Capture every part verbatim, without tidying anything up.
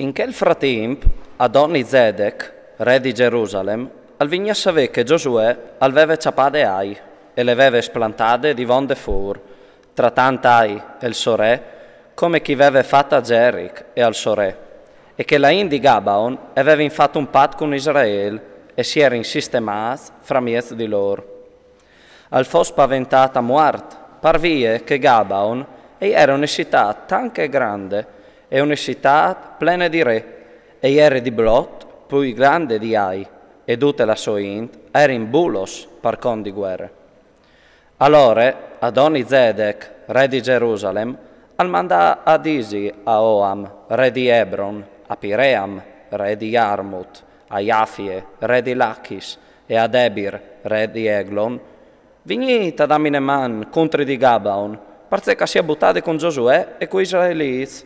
In chel fratimp, Adoni Zedec, re di Gerusalem, al vignì a savê che Giosuè al veve ciapade ai e le veve splantade di vonde fûr, tratant ai e il so re come ch'i veve fat a Geric e al so re, e che la int di Gabaon e vevin fat un pat cun Israel e si erin sistemâts framieç di lôr. Al fo spaventât a muart, par vie che Gabaon e jere une citât tant che grande e une citât plene di re, e jere di blot plui grande di ai, e dute la sô int a erin bulos par cont di guere. Alore Adoni Zedec, re di Gerusalem, al mandà a dîsi a Oam, re di Ebron, a Piream, re di Jarmut, a Jafie, re di Lachis, e a Debir, re di Eglon: Vignît a dâmi une man cuntri di Gabaon, parcè ch'a si è butade cun Giosuè e cui israelîts.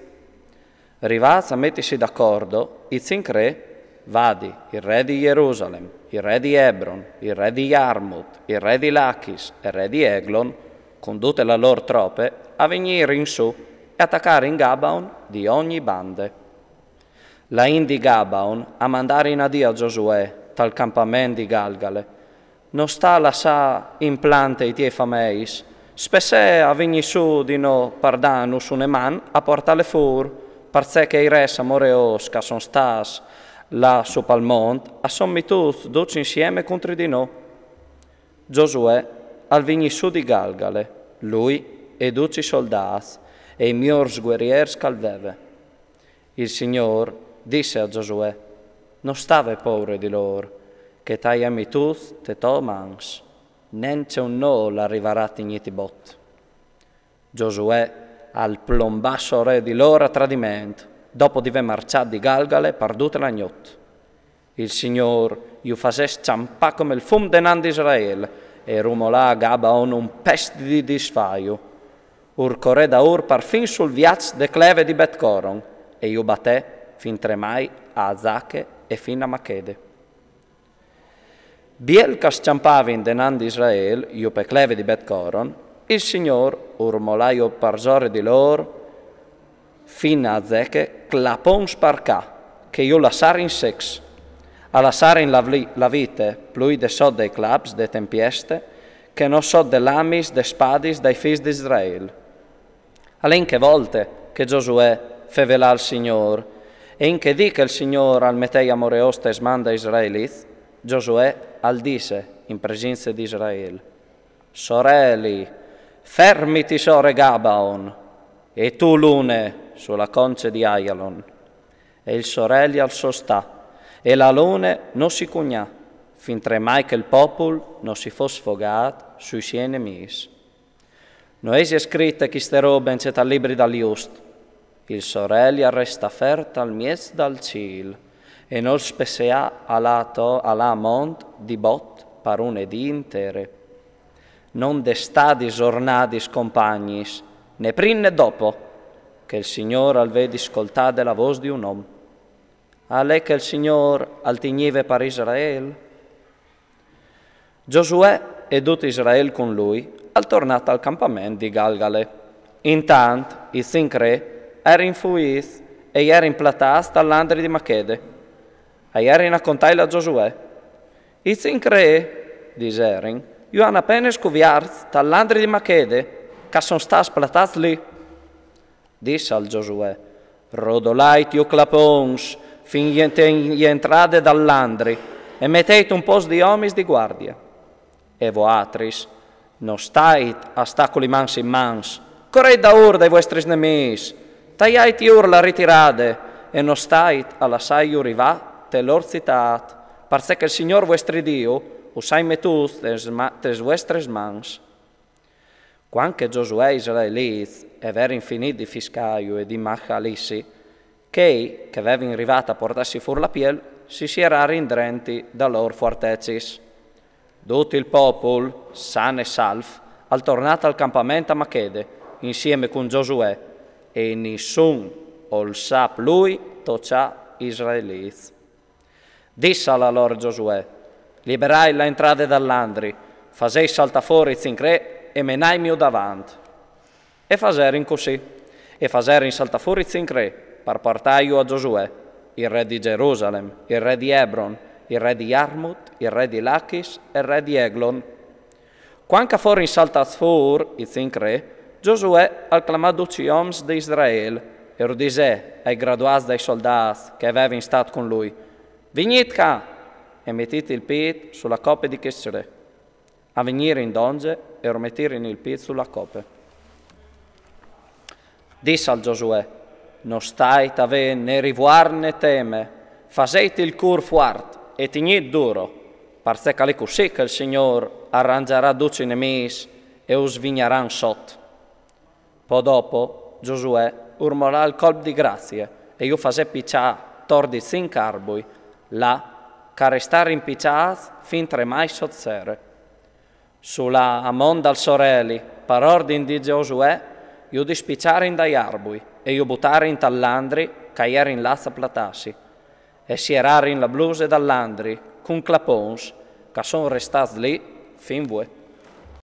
Rivâts a metisi d'acordo, i cinc re, vadi, il re di Gerusalem, il re di Ebron, il re di Jarmut, il re di Lachis e il re di Eglon, cun dute la lôr trope, a vignirin sù e a tacarin Gabaon di ogni bande. La int di Gabaon a mandarin a dî a Giosuè tal campament di Galgale: No sta a lassâ in plante i tiei fameis, spessee a vignî sù di nô par dânus une man a puartâle fûr, parcè che i res amoreôs ch'a son stâts là su pal mont a son mitûts ducj insieme cuntri di nô. Giosuè al vignì sù di Galgale, lui e ducj i soldâts e i miôrs gueriers ch'al veve. Il Signôr disse a Giosuè: No sta vê pôre di lôr, che tai ai mitûts tes tôs mans, nencje un nôl al rivarà a tignîti bot. Giosuè al plombà sorê di lôr a tradiment, dopo di vê marcjât di Galgale par dute la gnot. Il Signôr ju fasè scjampâ come il fum denant di Israel e rumolà a Gabaon un pest di disfâju. Ur corè daûr parfin sul viaç de cleve di Betcoron e ju batè fintremai a Azache e fin a Machede. Biel ch'a scjampavin denant di Israel ju pe cleve di Betcoron, il Signôr ur molà ju parsore di lôr fin a Azeche clapons par ca, che ju lassarin secs. A lassarin la vli-, la vite plui de sot dai claps de tempieste, che no sot de lamis de spadis dai fîs di Israel. Al è in chê volte che Giosuè fevele al Signôr, e in chê dì che il Signôr al metè i amoreôs tes man dai israelîts, Giosuè al disse in presince di Israel: Soreli, fermiti sore Gabaon, e tu lune su la conce di Aialon. E il soreli al sostà, e la lune no si cugnà, fintremai che il popul no si fo sfogât sui siei nemîs. No jessie scrite chiste robe ancje tal libri dal just: Il soreli al restà fer tal mieç dal cîl, e nol spesseà a lâ a to-, a lâ a mont di bot par une dì intere. No 'nd è stadis zornadis compagnis, né prin né dopo, che il Signôr al vedi scoltade la vôs di un om. Al è che il Signôr al tignive par Israel? Giosuè e dut Israel cun lui al tornà tal campament di Galgale. Intant i cinc re a erin fuîts e a erin platâts tal landri di Machede. A erin a contâil a Giosuè: I cinc re, diserin, ju àn a pene scuviarts tal landri di Machede, ch'a son stâts platâts li. Dissal Giosuè: Rodolait ju clapons fin jente jentrade dal landri e meteit un pôcs di omis di guardie. E voaltris no stait a stâ cu li mans in mans, coreit daûr dai vuestris nemîs, taiaitjur la ritirade e no stait a lassâju rivâ te lôr citât, parcè che il Signôr vuestri Diu us ai metûts tes ma-, tes vuestris mans. Cuant che Giosuè e i israelîts a verin finît di fiscâju e di mahalissiju, chei ch'a vevin rivât a puartâsi fûr la piel si sierarin drenti da lôr fuartecis. Dut il popul, san e salf, al tornà tal campament a Machede, insiemi cun Giosuè, e nissun ol sa plui tocjâ i israelîts. Dissal alore Giosuè: Liberait la jentrade dal landri, faseit saltâ fûr i cinc re e menaitmiu davant. E faserin cussì, e faserin saltâ fûr i cinc re par puartâju a Giosuè, il re di Gerusalem, il re di Ebron, il re di Jarmut, il re di Lachis e il re di Eglon. Cuant ch'a forin saltâts fûr i cinc re, Giosuè al clamà ducj i oms di Israel e ur disè ai graduâts dai soldâts che a vevin stât cun lui: Vignît ca e metît il pît su la cope di chescj re. A vignirin dongje e ur metirin il pît su la cope. Dissal Giosuè: No stait a vê ni rivuart ni teme, fasêt il cûr fuart e tignît duro, parcè ch'al è cussì che il Signôr al rangiarà ducj i nemîs e us vignaran sot. Po dopo Giosuè ur molà il colp di gracie e ju fasè piçâ tor di cinc arbui, là ch'a restarin piçâts fin tremai sot sere. Sulà amont dal soreli, par ordin di Giosuè, ju dispiçarin dai arbui e ju butarin tal landri ch'a jerin lâts a platâsi, e sierarin la bluse dal landri cun clapons ch'a son restâts li fin vuê.